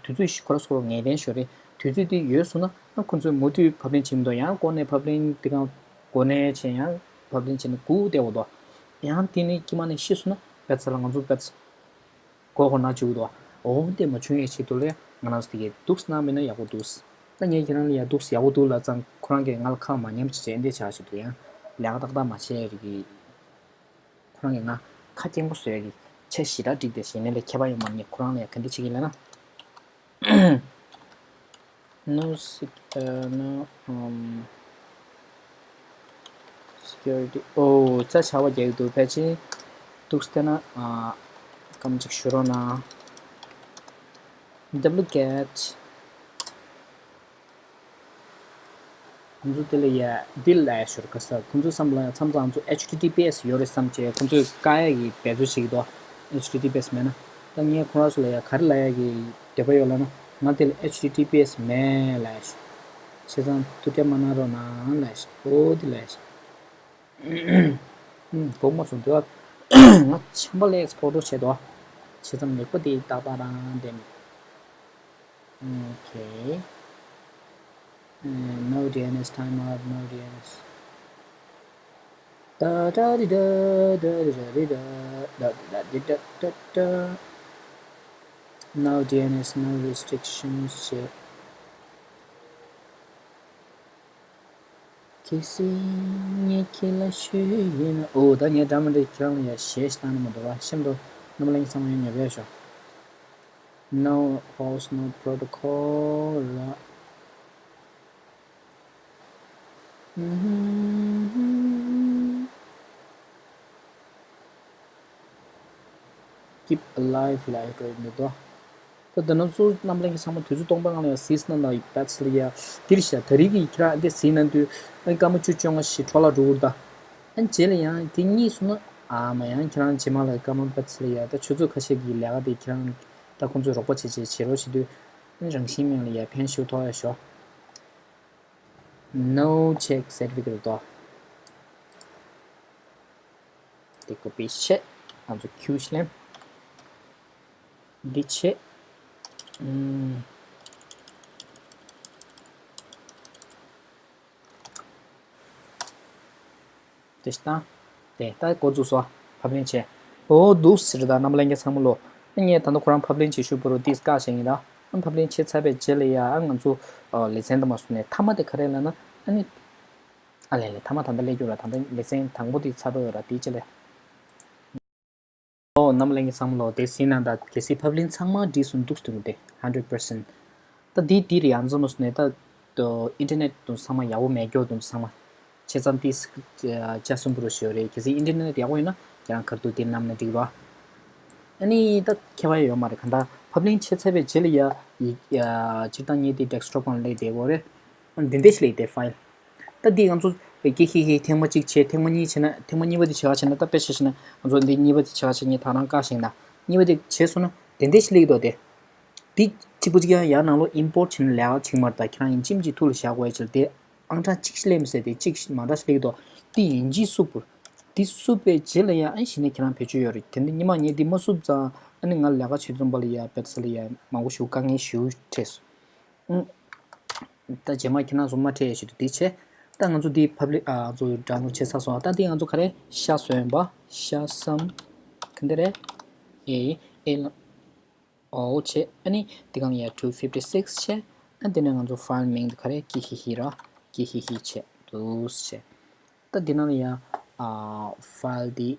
ཚོད་ཁོ་རང་ཚོར་ངེས་གཏན་ཞོར་རེད། དུས་ཚོད་དེ་ཡོལ་སོང་ན་ཁོ་ཚོས་མུ་མཐུད་ཕབ་ལེན་བྱེད་མི་འདུག་ཡང་འགོ་ནས་ཕབ་ལེན་དེ་གང་འགོ་ནས་བྱས་ཡང་ཕབ་ལེན་བྱས་ནས་སྒུག་བསྡད་དགོས་འདུག་ཡང་དེ་ནས་དཀྱིལ་མ་ནས་ཤི་སོང་ན་བེད་ཚ་ལ་ང་ཚོ་བེད་ཚ་མགོ་སྐོར་ན་བཅུག་འདུག་འོ་དེ་མ་བྱུང་ཡས་ཆེད་དུ་ལ་ང་རང་ཚོ་དེ་གས་འདུག་གནང་མེད་ན་ཡག་པོ་འདུག་ད་ངས་ཁྱེད་རང་ལ་ཡ་འདུག་ཡག་པོ་འདུག་ལབ་ཙང་ཁོ་རང་གིས་ང་ལ་ཁ་མ་ཉམས་བྱས་བྱས་འདི་བྱ་ཞིག་འདུག་ཡང་ལས་ཀ་ཏག་ཏག་མ་བྱས་རིགས་ཀྱི། ཁོ་རང་གིས་ང་ཁ་སྐྱེངས་པོ་བཟོ་ཡ་གི་ཆ་ཞེ་དྲག་སྒྲིག་སྟེ་ཞེ་ནས་ལས་ཁྱད་པར་ཡོད་མ་རེད། ཁོ་རང་ལ་ཡ་ག་འདྲ་བྱེད་ཀྱི་ལབ་ན། No sec- uh, no um, security. ཨོ་ཙ་ཆ་བ་རྒྱག་གི་འདུག་ཕལ་ཆེར་འདུག་སྟེ་ན་ཨ་སྐམ་ཅིག་ཞུ་རོགས་གནང་། Wget ང་ཚོ་དེ་ལ་ཡ་འདི་ལ་ཡ་ཞོར་ཁ་ས་ཁོང་ཚོ་བསམ་ལ་མཚམས་མཚམས་ང་ཚོ་H T T P S ཡོད་རེད་བསམ་བྱས་ཁོང་ཚོས་བཀག་ཡ་གི་འབད་རྩོལ་བྱེད་ཀྱི་འདུག H T T P S མེད་ན། ད་ངས་ཁོང་རང་ཚོ་ལ་ཡ་ག་རེ་ལབ་ཡ་གི་འདོད་པ་ཡོད་ལབ་ན་ང་དེ་ལ་H T T P S མེད་ལབ་ཡ་ཞུ། བྱས་ཙང་ཐུགས་ཁྲལ་མ་གནང་རོགས་གནང་ལབ་ཡ་ཞུ། འོ་དེ་ལབ་ཡ་ཞུ། ཨུམ། དགོངས་པ་ཚོམ་དུ་ང་ཆམ་པ་ལེགས་ཕོ་ཊོ་བྱེད་དོ། བྱས་ཙང་ལེགས་པོ་དེ་ཏག་ཏག་རང་བསྟན། Okay. No D N S timeout, no D N S. Da da di da da di da di da da da di da da da. No D N S, no restrictions. གལ་སྲིད་ངས་ཁྱེད་ལ་ཤོད་ཡིན་ན། ཨོ་ད་ངས་འདྲ་མི་འདྲ་ཁྱེད་རང་ལ་ཡ་གཞས་ཤིག་བཏང་ན་མི་འདུག་བ། ཤེས་མི་འདུག་རྣམ་པ་ལྷན་རྒྱས་ཚང་མ་ཡང་ཉོབ་ཡ་ཤོག No host, no protocol. Keep alive ལ་ཡོད་འགྲོ་ཡིན་འདུག་ད་ད་ནང་ཚོ་རྣམ་གླིང་གི་ཚང་མ་དུས་ཚོད་སྟོང་པ་སྒང་ལ་ཡང་གཟིགས་གནང་དང་ཡིག་པད་ཚལ་ཡ་དེར་བཞག་ད་རིག་གི་ཁྱེད་རང་འདི་གཟིགས་གནང་དུས་ཨ་སྐར་མ་བཅུ་བཅོ་ལྔ་ཞིག་འཕྲོ་བརླག་འགྲོ་གི་རེད་ད། ཨ་རྗེས་ལ་ཡང་དེ་གཉིས་སོང་ན་ཨ་མ་ཡང་ཁྱེད་རང་རྗེས་མ་ལ་སྐར་མ་པད་ཚལ་ཡ་ད་ཆུ་ཚོད་ཁ་ཤས་ཀྱི་ལས་ཀ་དེ་ཁྱེད་རང་ད་ཁོང་ཚོས་རོགས་པ་བྱེད་བྱེད་བྱེད་རོགས་བྱེད་དུས་ཨ་རང་བཞིན་མིང་ལ་ཡ་ཕན་ཤུགས་ཐོགས་ཡ་ཤོག No check certificate ལ་གཏོགས། དེ་ཀོ་པི་བྱས། ང་ཚོ་ཁྱུ་ཞིག་ལེན། འདི་བྱས། ཨུམ། དེ་ལྟ། དེ་ལྟ་འགོ་འཛུགས་སོ། ཕབ་ལེན་བྱས། ཨོ་འདུག་ཟེར་ད་རྣམ་པ་ལྷན་རྒྱས་ཚང་མ་ལོ། ངས་ད་ལྟ་ཁོ་རང་ཕབ་ལེན་བྱེད་ཤུགས་པོ་རུ་ཏིས་བཀག་བྱེད་ཡིན་ད། ཨ་ཕབ་ལེན་བྱས་ཚར་བའི་རྗེས་ལ་ཡ་ཨ་ང་ཚོ་ལེ་ཚན་དུ་མ་སོང་ནས་མཐའ་མ་དེ་ག་རེ་ལབ་ན་ཨ་ནི། ཨ་ལས་ལས་མཐའ་མ་ད་ལྟ་སླེབས་རྒྱུ་ར། ད་ལྟ་ལེ་ཚན་དང་པོ་དེ་ཚར་བ་ར་དེའི་རྗེས་ལ། ཨོ། རྣམ་པ་ལྷན་རྒྱས་ཚང་མ་ལོ། དེ་སྲིད་ན་ད་གལ་སྲིད་ཕབ་ལེན་ཚང་མ་འགྲིག་སོང་འདུག་སྟེ་རུ་དེ་hundred percent། ད་འདི་འདི་རེད། ཨ་ཛོ་མོ་སུ་ནས་ད་ཨིན་ཊར་ནེཊ་དུ་ཚང་མ་ཡག་པོ་མེད་སྐྱོ་དུ་ཚང་མ་ཆེ་ཙམ་ཏིས་ཅ་སུམ་པུ་རུ་ཞོ་རེད། གལ་སྲིད་ཨིན་ཊར་ནེཊ་ཡག་པོ་ཡོད་ན་ཁྱེད་རང་ཁར་དུ་དེ་བསྣམས་ན་འགྲིག་ར། ཨ་ནི་ད་ཁྱད་པར་ཡོད་མ་རེད། གང་ད་ཕབ་ལེན་ཆེ་ཚ་བའི་རྗེས་ལ་ཡ་ཡི་ཡ་སྤྱིར་བཏང་ཉིད་དེ་ཌེ་སི་ཊོབ་སྒང་ལ་སླེབས་བསྡད་དགོས་རེད། འདི་འདྲ་ཞིག་སླེབས་ཏེ་ཕའིལ། ད་འདི་ང་ཚོ་ཀི་ཧི་ཧི་ཐེངས་མ་གཅིག་བྱས། ཐེངས་མ་གཉིས་བྱས་ན། ཐེངས་མ་གཉིས་པ་དེ་བྱས་པ་བྱས་ན། ད་དཔེ་བཞག་བྱས་ན་ང་ཚོ་འདི་གཉིས་པ་དེ་བྱས་པ་བྱས། ངས་ད་རང་བཀག་བཞག་ན། གཉིས་པ་དེ་བྱས་སོང་ན་དེ་འདྲ་ཞིག་སླེབས་ཀྱི་འདུག་སྟེ། འདི་གཅིག་པུ་གཅིག་ཡང་ཡར་ནང་ལོགས་ཨིམ་པོར་ཊི་བྱས་ན་ལས་ཀ་བྱེད་ཀྱི་མ་རེད། ད་ཁྱེད་རང་ཡིན་གཅིག་མིན་གཅིག་ཐུགས་ལ་བཞག་དགོས་ཡ་ཅིག་ལ། དེ་ཨང་གྲངས་གཅིག་སླེབས་མི་སྲིད་དེ། གཅིག་མ་འདྲ་ཞིག་སླེབས་ཀྱི་འདུག་འདི་ཡིན་གཅིག་བསུབ་དགོས། འདི་བསུབ་པའི་རྗེས་ལ་ཡ་ཨ་ནི་གཞི་ནས་ཁྱེད་རང་བེད་སྤྱོད་ཡོད་རེད། དེ་འདི་ཉི་མ་ངས་འདི་མ་བསུབ་ཙང་ཨ་ནི་ང་ལས་ཀ་བྱེད་ཙམ་པ་ལ་ཡ་བེད་ས་ལ་ཡ་མང་པོ་ཞིག་དཀའ་ངལ་ཞེ་པོ་འཕྲད་སོང་། ཨུམ། ད་རྗེས་མ་ཁྱེད་རང་ཚོ་མ་འཕྲད་ཡ་ཆེད་དུ་འདི་བྱས། ད་ང་ཚོ་འདི་ཕབ་ལེན། ཨ། ང་ཚོ་ཌའོན་ལོཌ་བྱས་ཚར་སོང་། ད་འདི་ང་ཚོ་ག་རེ་ཤ་བཟོས་ཡིན་པ། ཤ་སམ་ག་འདི་རེད། ཨེ་ཨེ་ལ་ཨོ་བྱས། ཨ་ནི་འདི་གང་ཡ་two fifty six བྱས། ཨ་འདི་ནས་ང་ཚོ་ཕའིལ་མིང་དུ་ག་རེ་ཀི་ཧི་ཧི་ར། ཀི་ཧི་ཧི་བྱས་འདུག་བྱས། ད་འདི་ནང་ལ་ཡ་ཨ་ཕའིལ་འདི་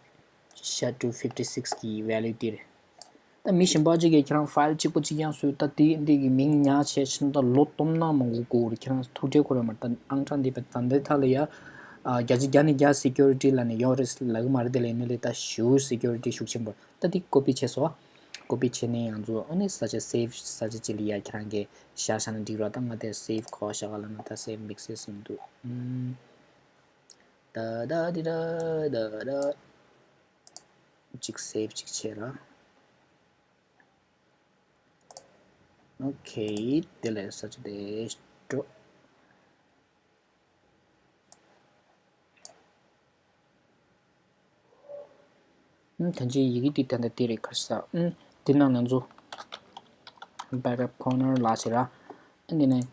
ཤ་two fifty six གི་ཝེ་ལུ་འདི་རེད། ད་མི་གཞན་པ་ཅིག་གིས་ཁྱེད་རང་ཕའིལ་གཅིག་པ་གཅིག་རྐྱང་བཟོས། ད་དེ་འདི་གི་མིང་ཉར་བྱས་ཕྱིན་ད་ལོ་སྟོང་ནང་མང་པོ་འགོར་རེད། ཁྱེད་རང་ཐུགས་ཁྲལ་དགོས་རེད་མ་རེད། ད་ཨང་གྲངས་འདི་བེད་ད་འདི་ཐ་ལ་ཡ་ཨ་བརྒྱ་ཆ་བརྒྱ་ནས་བརྒྱ་སི་ཀུ་རི་ཊི་ལ་ནས་ཡོད་རེད་ལབ་གི་མ་རེད། དེ་ལས་ནི་ལས་ད་ཞུ་སི་ཀུ་རི་ཊི་ཤུགས་ཆེན་པོ། ད་འདི་ཀོ་པི་བྱས་སོང་། ཀོ་པི་བྱས་ནས་ང་ཚོ་ཨ་ནི་ས་ཆ་སེབ་ས་ཆ་ཅིག་ལ་ཡ་ཁྱེད་རང་གིས་བཞག་བཞག་ན་འགྲིག་ར། ད་ང་དེ་སེབ་ག་པར་བཞག་ག་ལབ་ན། ད་སེབ་མིག་སེ་སི་ཡིན་འདུག་ཨུམ། ད་ད་འདི་ད་ད་ད། གཅིག་སེབ་གཅིག་བྱས་ར། ཨོ་ཁེ། དེ་ལས་ས་ཆ་དེ་འགྲོ། ཨུམ། ད་ཅི་ཡི་གེ་འདི་ད་ལྟ་དེ་རེད་ཁར་ས། ཨུམ། འདི་ནང་ང་ཚོ་བེག་ཨབ་ཀོར་ནར་ལ་བྱེད་ར། ཨ་འདི་ནས་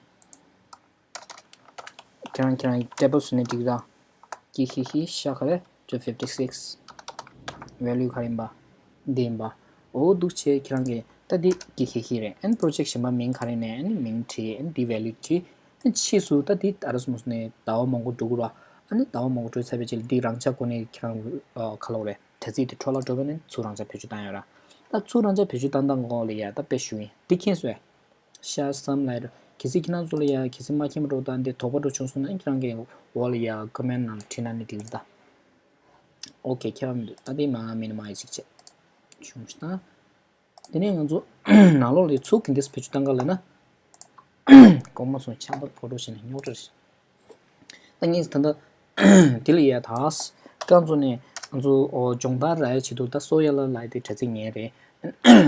ཁྱེད་རང་ཁྱེད་རང་ཊེ་བལ་བཟོས་ནས་འགྲིག་ར། ཀི་ཧི་ཧི་ཤ་ག་རེ་two fifty six ཝེ་ལུ་ག་རེ་ཡིན་པ། འདི་ཡིན་པ། འོ་འདུག་བྱས་ཁྱེད་རང་གིས་ད་འདི་ཀི་ཧི་ཧི་རེད། ཨན་པོ་རོ་ཇེག་གཞན་པ་མིང་ག་རེ་ནས་ཨན་མིང་བྲིས། ཨན་འདི་ཝེ་ལུ་བྲིས། ཨན་ཕྱིས་སུ་ད་འདི་ཨ་ར་སི་མོ་སི་ནས་ཟླ་བ་མང་པོ་འགྲོ་གི་ར། ཨ་ནི་ཟླ་བ་མང་པོ་འགྲོ་ཚར་བའི་རྗེས་ལ་འདི་རང་འཇགས་སྒོ་ནས་ཁྱེད་རང་ཨ་ག་ལབ་དགོས་རེད། དྲ་ཚིགས་དེ་འཕྲོ་བརླག་འགྲོ་བས་ནས་ཚུར་རང་འཇགས་བེད་སྤྱོད་བཏང་ཡོད་ར། ད་ཚུར་རང་འཇགས་བེད་སྤྱོད་བཏང་སྟངས་སྐོར་ལ་ཡ་ད་དཔེ་ཞུ་ཡིན། འདི་མཁྱེན་སོང་ངས། ཤར་བསམ་ལ་ཡ་ར། གལ་སྲིད་ཁྱེད་རང་ཚོ་ལ་ཡ་གལ་སྲིད་མ་མཁྱེན་པ་འགྲོ་ད་འདི་དོགས་པ་འགྲོ་བྱུང་སོང་ན་ཁྱེད་རང་གི་འོག་ལ་ཡ་ཀོ་མེན་ནང་བྲིས་ན་ནི་འགྲིག་རེད་ད། ཨོ་ཁེ། ཁྱད་པར་མི་འདུག་ད་འདི་མ་མི་ནི་མ་ཡི་ཅིག་བྱས་བྱུང་ཞིག་ད། དེ་ནས་ང་ཚོ་ནང་ལོགས་ལ་ཚུར་གི་འདི་བེད་སྤྱོད་བཏང་ག་ལ་ན། གོང་མ་ཚོ་ཆམ་པ་ཕོ་ཊོ་བྱས་ནས་རྙོག་དྲ་རེད། ད་ངས་ད་ལྟ་དེ་ལ་ཡ་ད་རྐང་བཙུགས་ནས་ང་ཚོ་ཨོ་སྦྱོང་བརྡར་རག་ཡ་ཆེད་དུ་ད་སོ་ཡ་ལ་ལབ་ཡ་དེ་དྲ་ཚིགས་ཉན་རེད།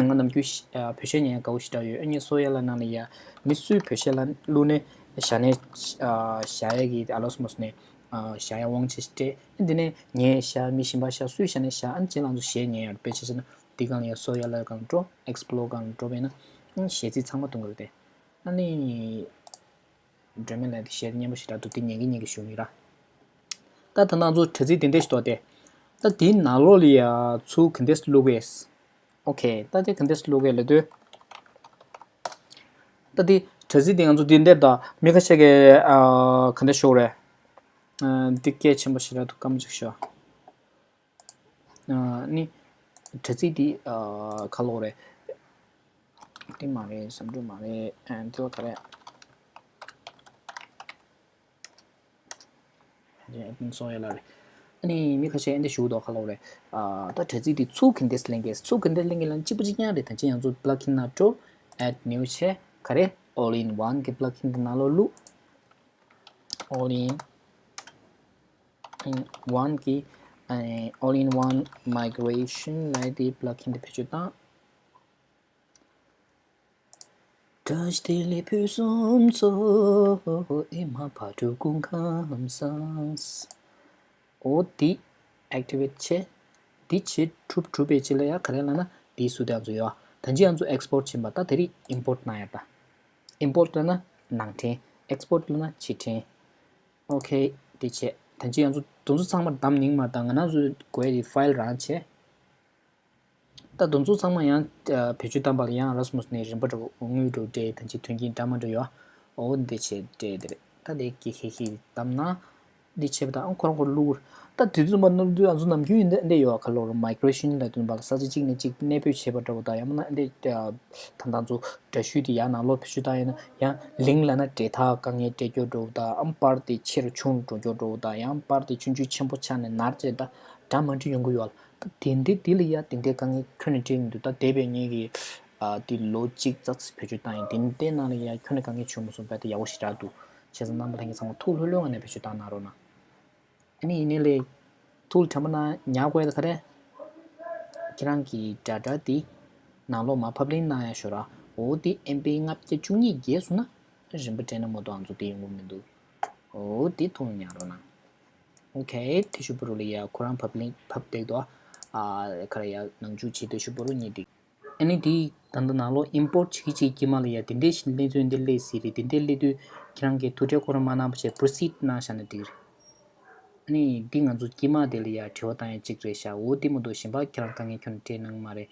ང་ནམ་རྒྱུན་བོད་གཞས་ཉན་ཡ་དགའ་པོ་ཞེ་དྲག་ཡོད། ཨ་ནི་སོ་ཡ་ལ་ནང་ལ་ཡ་མི་སུས་བོད་གཞས་ལ་བླུགས་ནས་བཞག་ནས་བཞག་ཡ་གི་ཨ་ལོ་སི་མོ་སི་ནས་བཞག་ཡ་དབང་ཆ་ཞིག་སྤྲད། ཨ་འདི་ནས་ངས་བཞག་མི་གཞན་པ་བཞག་སུས་བཞག་ནས་བཞག་ཨ་ནི་རྗེས་ལ་ང་ཚོ་གཞས་ཉན་ཡ་རེད། དཔེ་ཆ་བཞག་ན་འདི་སྒང་ལ་ཡ་སོ་ཡ་ལ་སྒང་འགྲོ། ཨེག་སི་པོ་ལོར་སྒང་འགྲོ་བས་ན་གཞས་ཚིག་ཚང་མ་མཐོང་གི་རེད་དེ། ཨ་ནི། སྒྲོལ་མ་ལགས་དེ་གཞས་སྙན་པོ་ཞེ་དྲག་འདུག་དེ་ཉན་གི་ཉན་གི་བྱུང་ཡོད་ར། ད་ད་ང་ཚོ་དྲ་ཚིགས་དེ་འདྲ་ཞིག་འདུག་སྟེ། ད་དེའི་ནང་ལོགས་ལ་ཡ་ཚུར་གི་འདྲ་ཞིག་བླུག་གས། ཨོ་ཁེ། ད་དེ་གི་འདྲ་ཞིག་བླུག་གས་ལབ་དུས། ད་དེ་དྲ་ཚིགས་དེ་ང་ཚོ་དེ་འདྲ་ད་མི་ཁ་ཤས་ཀྱིས་ཨ་ག་འདྲ་ཞུ་དགོས་རེད། ཨ་འདི་སྐད་ཆེན་པོ་ཞེ་དྲག་འདུག་སྐར་མ་གཅིག་ཞུ། ཨ་ནི་དྲ་ཚིགས་འདི་ཨ་ག་ལབ་དགོས་རེད། འདི་མ་རེད། བསམ་གྲུབ་མ་རེད། ཨ་འདི་ལ་ག་རེད། ཨ་ནི་སོ་ཡ་ལ་རེད། ཨ་ནི་མི་ཁ་ཤས་ཨ་འདི་ཞུ་འདུག་ག་ལབ་དགོས་རེད། ཨ་ད་དྲ་ཚིགས་འདི་ཚུར་གི་འདྲ་ཞིག་ལེན་གས། ཚུར་གི་འདྲ་ལེན་གས་ལབ་ན་གཅིག་པ་གཅིག་རྐྱང་རེད། ད་ཅི་ང་ཚོ་པླག་ཨིན་ནང་འགྲོ། Add new བྱས། ག་རེ། All in one གི་པླག་ཨིན་འདི་ནང་ལོགས་བླུགས། All in one གི་ཨ་ནི་All in one migration ལབ་ཡ་དེ་པླག་ཨིན་དེ་བེད་སྤྱོད་བཏང་། བཀྲ་ཤིས་བདེ་ལེགས་ཕུན་སུམ་ཚོགས། ཨེ་མ་ཕ་གྲུ་ཀུན་ཁམས་བཟང་། འོ་དེ་ཨེག་ཊི་ཝེ་ཊི་བྱས། དེ་བྱས་གྲུབ་གྲུབ་པའི་རྗེས་ལ་ཡ་ག་རེ་ལབ་ན་དེའི་སུ་དེ་ང་ཚོ་ཡོད། ད་ཅི་ང་ཚོ་ཨེག་སི་པོར་ཊི་བྱེད་པ། ད་དེ་རིང་ཨིམ་པོར་ཊི་གནང་ཡ་ད། ཨིམ་པོར་ཊི་ལབ་ན་ནང་འདྲེན། ཨེག་སི་པོར་ཊི་ལབ་ན་ཕྱིར་འདྲེན། ཨོ་ཁེ། དེ་བྱས་ད་ཅི་ང་ཚོ་དེ་ཚོ་ཚང་མ་བདམས་ནིང་མ་ད་ང་རང་ཚོ་དགོས་ཡ་དེ་ཕའིལ་རང་བྱས། ད་དེ་ཚོ་ཚང་མ་ཡང་ཨ་བེད་སྤྱོད་བཏང་པ་ལ་ཡང་ར་སི་མོ་སི་ནས་རིམ་པ་འདྲ་པོ་དངུལ་འགྲོ་འདྲ་ད་ཅི་མཐུན་རྐྱེན་འདྲ་མི་འདྲ་ཡོད། འོ་འདི་བྱས་འདྲ་དེ་རེད། ད་དེ་ཀི་ཧི་ཧི་བདམས་ན། འདི་བྱས་པ་དང་ཨང་ཁོ་རང་ཁོ་བླུག་ད་དེ་དུས་ཙམ་པ་ནོར་དུས་ང་ཚོ་ནམ་རྒྱུན་འདི་འདི་ཡོད་ཁ་ལོ་ར་མའི་གྷི་རེ་ཤན་ལ་དུས་པ་ལ་ས་ཆ་གཅིག་ནས་གཅིག་གནས་སྤོས་བྱེད་པ་འདྲ་བོ་དང་ཡང་མིན་ན་འདི་ད་ད་ཚོ་འདྲ་བཤུས་དེ་ཡང་ནང་ལོགས་བེད་སྤྱོད་བཏང་ཡིན་ན་ཡང་ལིང་ལ་ན་འབྲེལ་ཐག་དཀའ་ངལ་འཕྲད་རྒྱུ་འདྲ་བོ་དང་ཨམ་པར་དེ་ཆེ་རུ་ཆུང་རུ་འགྲོ་རྒྱུ་འདྲ་བོ་དང་ཡང་པར་དེ་ཆུང་ཆུང་ཆེན་པོ་ཆགས་ནས་ནར་བྱས་ད་འདྲ་མ་འདྲ་ཡོང་གི་ཡོད་ལ་ད་དེ་འདི་དེ་ལ་ཡང་དེ་འདྲའི་དཀའ་ངལ་ཁྱོན་ནས་འཕྲད་ཡོང་དུས་ད་འདས་པའི་ངེད་ཀྱི་དེ་ལོ་གཅིག་ཙམ་བེད་སྤྱོད་བཏང་ཡིན་དེ་འདྲའི་ནང་ལ་ཡང་ཁྱོན་ནས་དཀའ་ངལ་བྱུང་མ་སོང་བས་ད་ཡག་པོ་ཞེ་དྲག་འདུག་བྱས་ཙང་རྣམ་པ་ལྷན་རྒྱས་ཚང་མ་ཐུགས་ལྷོད་ལྷོད་ངང་ནས་བེད་སྤྱོད་བཏང་གནང་རོགས་གནང་། ཨ་ནི་ཡིན་ནའི་ལས་ཐུགས་ལ་དྲན་པ་གནང་ཉར་དགོས་ད་ག་རེ། ཁྱེད་རང་གི་ཌེ་ཊ་དེ་ནང་ལོགས་མར་ཕབ་ལེན་གནང་ཡ་ཤོག་ར། འོ་དེ་ཨེམ་པི་ལྔ་བརྒྱ་བཅུ་གཉིས་བརྒལ་སོང་ན་རིན་པ་སྤྲད་ན་མ་གཏོགས་ང་ཚོ་དེ་ཡོང་གི་མི་འདུག་འོ་དེ་ཐུགས་ལ་ཉར་རོགས་གནང་། ཨོ་ཁེ་དེ་ཤུ་པ་རུ་ལ་ཡ་ཁོ་རང་ཕབ་ལེན་ཕབ་བསྡད་འདུག་ཨ་ཁ་ར་ཡ་ནང་འཇུག་བྱེད་དུས་ཤུ་པ་རུ་གཉིས་འགྲིག་ཨ་ནི་དེ་ད་ལྟ་ནང་ལོགས་ཨིམ་པོར་བྱེད་ཀྱི་བྱེད་ཀྱི་མ་ལ་ཡ་དེ་འདྲའི་ཞིག་གནས་ཚུལ་འདི་སླེབས་སྲིད་རེད། དེ་འདྲའི་སླེབས་དུས་ཁྱེད་རང་གིས་ཐུགས་ཁྲལ་ཁོ་རང་མ་གནང་བ་བྱས་པྲོ་སིཌ་གནང་བཞག་ན་འགྲིག་རེད། ཨ་ནི་འདི་ང་ཚོ་དཀྱིལ་མ་དེ་ལ་ཡ་དྲི་བ་བཏང་ཡ་གཅིག་རེད་ཤག་འོ་དེ་མ་གཏོགས་གཞན་པ་ཁྱེད་རང་དཀའ་ངལ་ཁྱོན་ནས་འཕྲད་གནང་གི་མ་རེད།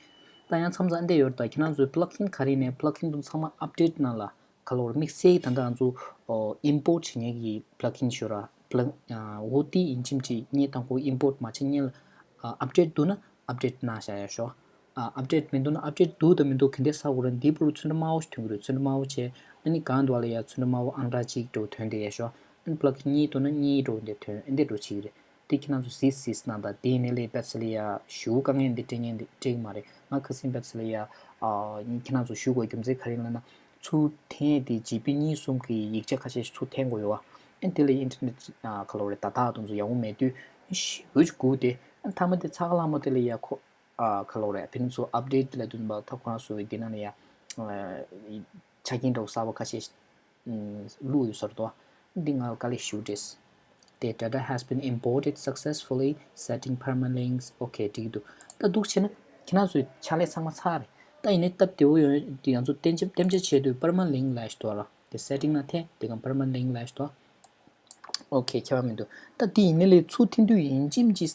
ད་ཡང་མཚམས་མཚམས་འདི་ཡོད་རེད། ད་ཁྱེད་རང་ཚོའི་པླག་ཨིན་ག་རེ་ནས་པླག་ཨིན་དུ་ཚང་མ་ཨབ་ཌེཊ་གནང་ལ་ག་ལོར་དམིགས་བསལ་ད་ལྟ་ང་ཚོ་ཨིམ་པོར་བྱེད་མཁན་གྱི་པླག་ཨིན་ཤོད་ར་པླག་འོ་དེ་ཡིན་ཕྱིན་ཅི་ངས་དང་པོ་ཨིམ་པོར་མ་བྱེད་མཁན་ལ་ཨབ་ཌེཊ་འདུག་ན་ཨབ་ཌེཊ་གནང་བཞག་ཡ་ཤོག་ཨ་ཨབ་ཌེཊ་མི་འདུག་ན་ཨབ་ཌེཊ་འདུག་དང་མི་འདུག་ག་འདྲས་ཟ་དགོས་རེད། འདི་བར་ཚོན་ཁྲ་དམར་པོ་ཞིག་ཐོན་གྱི་རེད། ཚོན་ཁྲ་དམར་པོ་བྱས་ཨ་ནི་གང་འདུག་ལ་ཡ་ཚོན་ཁྲ་དམར་པོ་ཨང་གྲངས་གཅིག་འགྲོ་ཐོན་བསྡད་ཡ་ཤོག་ཨ་ནི་པླག་ཨིན་གཉིས་འདུག་ན་གཉིས་འགྲོ་འདི་ཐོན་ཨ་འདི་འགྲོ་བྱེད་ཀྱི་རེད། དེ་ཁྱེད་རང་ཚོ་གཟིགས་གཟིགས་གནང་དང་དེ་ནས་ལས་པད་ཚལ་ཡ་ཞུ་དཀའ་ངལ་འདི་སྤྲད་ངན་འདི་སྤྲད་ཀྱི་མ་རེད། ང་ཁ་སང་པད་ཚལ་ཡ་ཨ་ཁྱེད་རང་ཚོ་ཞུ་དགོས་རྒྱུ་མཚན་ག་རེ་ལབ་ན་ཚུར་འཐེན་དེ་ཇི་པི་གཉིས་གསུམ་གྱི་ཡིག་ཆ་ཁ་ཤས་ཤིག་ཚུར་འཐེན་དགོས་ཡོད་བ། ཨ་དེ་ལ་ཨིན་ཊར་ནེཊ་ཨ་ག་ལོ་རེད་ད་ད་དུང་ཚོ་ཡག་པོ་མེད་དུས་ཞེ་པོ་ཅིག་སྒུག་དེ་ཨ་མཐའ་མ་དེ་ཚ་ག་ལྷག་མ་དེ་ལ་ཡ་ཁོ་ཨ་ག་ལོ་རེད་ཕན་ཚུན་ཨབ་ཌེཊ་ལ་དུས་ཚོད་ད་ཁོ་རང་ཚོ་འདི་ནང་ལ་ཡ་ཆ་རྐྱེན་འདྲ་བོ་གསར་པ་ཁ་ཤས་ཤིག་བླུགས་ཡོད་ས་རེད་དོ། འདི་ང་དཀའ་ལས་ཞེ་པོ་འདྲས། The data has been imported successfully, setting permalinks. Okay འགྲིག་འདུག་ད་འདུག་བྱས་ན་ཁྱེད་རང་ཚོའི་ཕྱག་ལས་ཚང་མ་ཚར་རེད། ད་ཡིན་ནའི་སྟབས་བདེ་བོ་ཡོང་ཡ་འདི་ང་ཚོ་གཏན་འཇགས་གཏན་འཇགས་བྱས་དུས་པར་མ་ལིང་ལབ་ཞིག་འདུག་ར། དེ་སེ་ཊིང་ནང་འཐེན་དེ་གང་པར་མ་ལིང་ལབ་ཞིག་འདུག་ཨོ་ཁེ་ཁྱད་པར་མི་འདུག་ད་འདི་ཡིན་ནའི་ལས་ཚུར་འཐེན་དུས་ཡིན་གཅིག་མིན་གཅིག་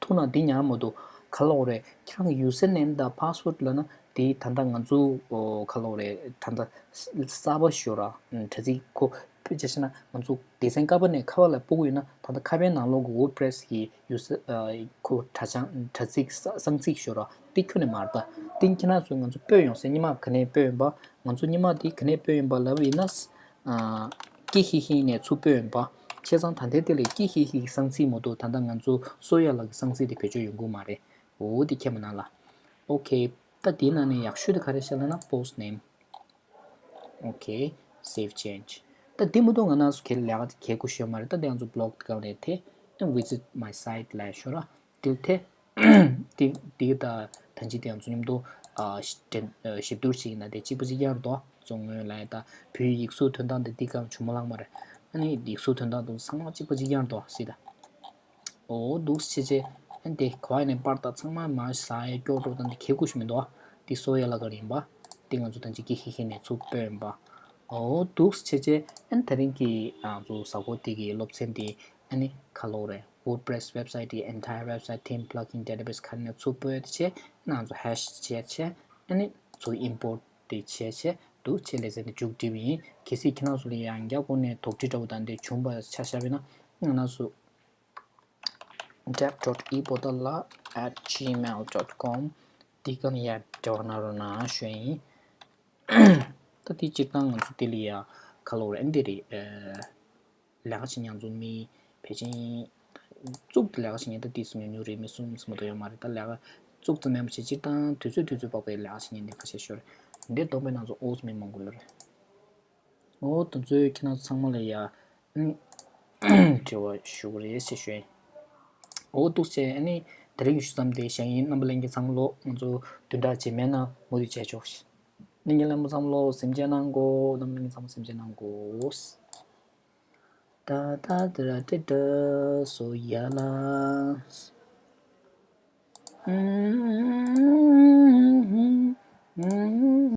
ཐུག་ན་འདི་ཉར་མ་འདུག་ག་ལབ་དགོས་རེད། ཁྱེད་རང་གི་ཡུ་སར་ནེམ་དང་ཕ་སི་ཝརཌ་ལབ་ན་དེ་ད་ལྟ་ང་ཚོ་ཨོ་ག་ལབ་དགོས་རེད། ད་ལྟ་གསར་པ་ཞིག་ཡོད་ར་དྲ་ཚིགས་ཁོ་དཔེ་ཆ་བཞག་ན་ང་ཚོ་སྡེ་ཚན་ཀ་པ་ནས་ཁ་པ་ལ་སྤོ་གི་ཡོད་ན་ད་ལྟ་ཁ་པའི་ནང་ལོགས་ཀྱི་ཝོརཌ་པྲེ་སི་གི་ཡུ་སར་ཁོ་དྲ་བྱང་དྲ་ཚིགས་གསང་ཚིག་ཞིག་ཡོད་ར་དེ་ཁྱོན་ནས་མ་རེད། ད་དེ་ཁྱེད་རང་ཚོས་ང་ཚོ་སྤོས་ཡོང་སའི་སྔོན་མ་ག་ནས་སྤོས་ཡིན་པ་ང་ཚོ་སྔོན་མ་དེ་ག་ནས་སྤོས་ཡིན་པ་ལབ་ཡིན་ན། ཀི་ཧི་ཧི་ནས་ཚུར་སྤོས་ཡིན་པ། བྱས་ཙང་ད་ལྟའི་དེ་ལས་ཀི་ཧི་ཧི་གི་གསང་ཚིག་མ་གཏོགས་ད་ལྟ་ང་ཚོ་སོ་ཡ་ལགས་ཀྱི་གསང་ཚིག་དེ་བེད་སྤྱོད་ཡོང་གི་མ་རེད། འོ་དེ་ཁྱད་མ་ན་ལ། ཨོ་ཁེ། ད་དེའི་ནང་ནས་ཡག་ཤོས་དེ་ག་རེ་ཤག་ལབ་ན་པོ་སི་ཊི་ནེམ། ཨོ་ཁེ། སེབ་ཅེན་ཇི། ད་དེ་མ་གཏོགས་ང་རང་ཚོ་གལ་ལས་ཀ་གལ་དགོས་ཤོས་མ་རེད། ད་དེ་ང་ཚོ་བི་ལོག་དེ་གང་ལས་དེ་ཨེན་ཝི་ཛིཊ་མའི་སའིཊ་ལབ་ཤོག་ར། དེ་དེ་དེ་དེ་ད་ད་ཅི་དེ་ང་ཚོ་མཉམ་དུ་ཨ་ཞིབ་ཞིབ་བསྡུར་བྱེད་ཀྱི་ན་དེ་གཅིག་པ་གཅིག་རྐྱང་རེད་དོ། བཙོང་ངོས་ལ་ད་བོད་ཡིག་གཟུགས་དོན་དག་འདི་འདི་གང་བྱུང་མ་ལགས་མ་རེད། ཨ་ནི་ཡིག་གཟུགས་དོན་དག་འདི་ཚང་མ་གཅིག་པ་གཅིག་རྐྱང་རེད་དོ་སྲིད་ད། ཨོ་འདུག་སེ་བྱས་བྱས་ཨ་ནི་དེ་ག་བ་ནས་པར་ད་ཚང་མ་མ་ཟ་ཡ་སྐྱོ་འགྲོ་ད་འདི་གལ་དགོས་ཤིག་མི་འདུག་འདི་སོ་ཡ་ལ་ག་རེ་ཡིན་པ། འདི་ང་ཚོ་ད་ཅི་ཀི་ཧི་ཧི་ནས་ཚུར་སྤོས་ཡིན་པ། ཨོ་འདུག་སེ་བྱས་བྱས་ཨ་ནི་དེ་རིང་གི་ང་ཚོ་ཟ་ཁོ་དེ་གི་སློབ་ཚན་འདི་ཨ་ནི་ག་ལབ་དགོས་རེད། ཝོརཌ་པྲེ་སི་ཝེབ་སའིཊ་དེ་ཨེན་ཊའི་ཝེབ་སའིཊ་ཐིམ་པླག་ཨིན་ཌེ་ཊ་བེ་སི་ག་རེ་ནས་ཚུར་སྤོས་ཏེ་བྱས་ང་ཚོ་ཧེཤ་བྱས་བྱས་ཨ་ནི་ཚུར་ཨིམ་པོརཊ་དེ་བྱས་བྱས་འདུག་སེ་ལེ་ཚན་དེ་མཇུག་སྒྲིལ་བ་ཡིན། གལ་སྲིད་ཁྱེད་རང་ཚོ་ལ་ཡང་རྒྱ་སྒོ་ནས་དོགས་འདྲི་འདྲ་བོ་དང་དེ་བྱུང་བ་ཆ་བཞག་པ་ཡིན་ན་ང་རང་ཚོ་dev dot eboodala at gmail dot com འདི་གང་ཡར་འབྲེལ་བ་གནང་རོགས་གནང་ཞུ་ཡིན། ད་དེ་སྤྱིར་བཏང་ང་ཚོ་དེ་ལ་ཡ་ག་ལབ་དགོས་རེད། ཨ་འདི་རེད། ཨ་ལས་ཀ་བྱེད་མཁན་ཚོ་མི་ཕལ་ཆེར་བཙུགས་ཏེ་ལས་ཀ་བྱེད་མཁན་ད་དེ་ཚོ་ཉུང་ཉུང་རེད། མི་གསུམ་ཙམ་མ་གཏོགས་ཡོད་མ་རེད། ད་ལས་ཀ་བཙུགས་ཙམ་མིན་པ་བྱས་སྤྱིར་བཏང་དུས་ཚོད་དུས་ཚོད་དཔག་པའི་ལས་ཀ་བྱེད་མཁན་འདི་ཁ་ཤས་ཤོར་རེད། འདིར་བསྡོམས་པའི་ནང་ཚོ་ཨོ་ཙམ་མི་མང་པོ་ཡོད་རེད། འོ་དེ་ཚོས་ཁྱེད་རང་ཚོ་ཚང་མ་ལ་ཡ་ཨ་ནི་འབྲེལ་བ་ཞུ་གི་རེད་ཟེར་ཞུ་ཡིན། འོ་འདུག་སེ་ཨ་ནི་དེ་རིང་གི་ཞུ་མཚམས་དེ་བཞག་ཡིན། རྣམ་པ་ལྷན་རྒྱས་ཚང་མ་ལོ་ང་ཚོ་བདུན་ཕྲག་རྗེས་མའི་ནང་མུ་མཐུད་བྱས་ཆོག་ཤིག་ལྷན་རྒྱས་ལྷན་པོ་ཚང་མ་ལོ་སེམས་ཅན་ནང་གོ་རྣམ་པ་ལྷན་རྒྱས་ཚང་མ་སེམས་ཅན་ནང་གོ་ད་ད་དེ་ར་ཏེ་ཏ་སོ་ཡ་ལ།